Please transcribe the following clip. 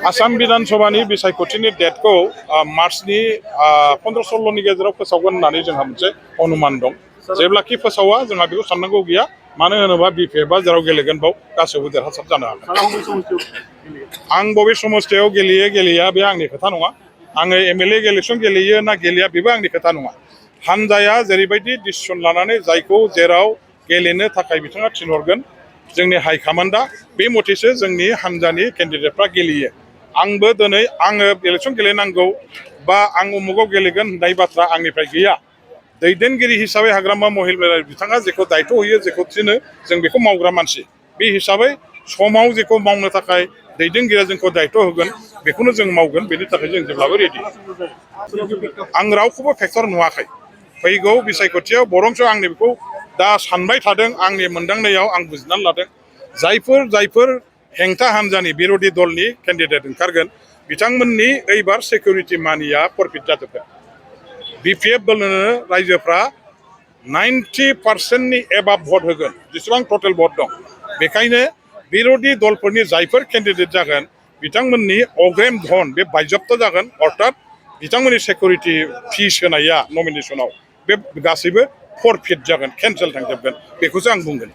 आसाम विधानसभानि बिसायख'थिनि डेटखौ मार्चनि 15-16 नि गेजेराव फोसावगोन होननानै जोंहा मोनसे अनुमान दं। जेब्लाखि फोसावा जोंहा बेखौ साननांगौ गैया, मानो होनोबा बिपिएफआ जेराव गेलेगोन बाव गासैबो देरहासार जानो हागोन। आं बबे समस्थियाव गेलेयो गेलेया बे आंनि खोथा नङा। आङो एमएलए इलेक्सन गेलेयो ना गेलेया बेबो आंनि खोथा नङा। हानजाया जेरैबायदि डिसिसन लानानै जायखौ जेराव गेलेनो थाखाय बिथाङा थिनहरगोन जोंनि हाइकमान्डआ बे मथेसो जोंनि हानजानि केन्डिडेटफ्रा गेलेयो। आंबो दिनै आङो इलेक्सन गेलेनांगौ बा आं उमुगाव गेलेगोन होननाय बाथ्रा आंनिफ्राय गैया। दैदेनगिरि हिसाबै हाग्रामा महिलारि बिथाङा जेखौ दायथ' होयो जेखौ थिनो जों बेखौ मावग्रा मानसि। बे हिसाबै समाव जेखौ मावनो थाखाय दैदेनगिरिया जोंखौ दायथ' होगोन बेखौनो जों मावगोन। बेनि थाखाय जों जेब्लाबो रेडि। आं रावखौबो फेक्टर नुवाखै फैगौ बिसायख'थियाव। बरंस आंनि बेखौ दा सानबाय थादों, आंनि मोनदांनायाव आं बुजिनानै लादों। जायफोर हेंथा हान्जानि बिर'धि दलनि केन्डिडेट ओंखारगोन बिथांमोननि एइबार सिकिउरिटि मानिया फरफिट जाजोबगोन। बिपिएफ दलनो रायजोफ्रा 90%नि एबाब भट होगोन जेसेबां टटेल भट दं। बेखायनो बिर'धि दलफोरनि जायफोर केन्डिडेट जागोन बिथांमोननि अग्रेम धन बे बायजप्त जागोन। अर्थात बिथांमोननि सिकिउरिटि फिस होनाया नमिनेसनाव बे गासैबो फरफिट जागोन, केन्सेल थांजोबगोन। बेखौसो आं बुंगोन।